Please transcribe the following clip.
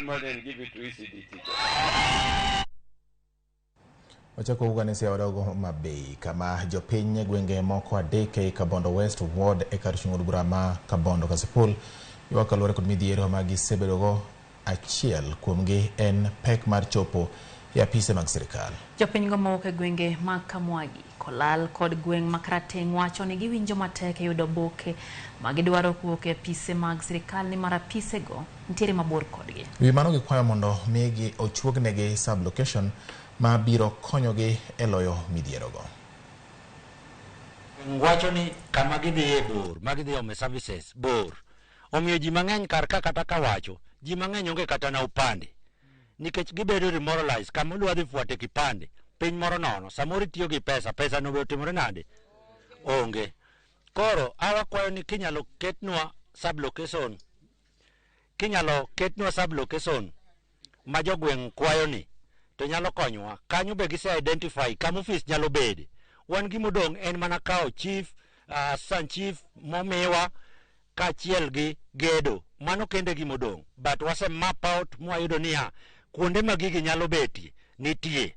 that money and give it to ECD teachers. Wachako wuok e wadogo Homa Bay kama jopiny e gwenge moko adek ei Kabondo West Ward e kar chung' od bura ma Kabondo Kasipul ywak kaluwore kod midhiero ma gisebedogo achiel kuomgi en pek mar chopo e apise mag sirikal. Jopinygo mawuok e gwenge mag Kamwagi, Kolal kod gweng' ma Karateng' wacho ni giwinjo matek e yudo oboke ma gidwaro kowuok e apise mag sirikal nimar apisego nitiere mabor kodgi. Wi mano gikwayo mondo migi ochuognegi sub-location ma biro konyogi e loyo midhierogo. Wacho ni kama gidhiye bor, ma gidhi ome services bor. Omiyo ji mang'eny kar ka kata kawacho, ji mang'eny onge kata na opande. Nikech gibedo demoralized, kama udwa dhi fuate kipande, piny moro nono, samoro itiyo gi pesa, pesa no be otimore nade? Onge. Koro awakwayo ni kinyalo ketnwa sub-location, kinyalo ketnwa sub-location ma jogweng' kwayo ni to nyalo konyowa. Kanyo be gise identify kama ofis nyalo bede. Wan gimodong' en mana kawo chief, assistant chief momiwa kaachiel gi gedo. Mano kende gimodong'. But wase map out mwayudo niya, kuonde ma gigi nyalo betie nitie.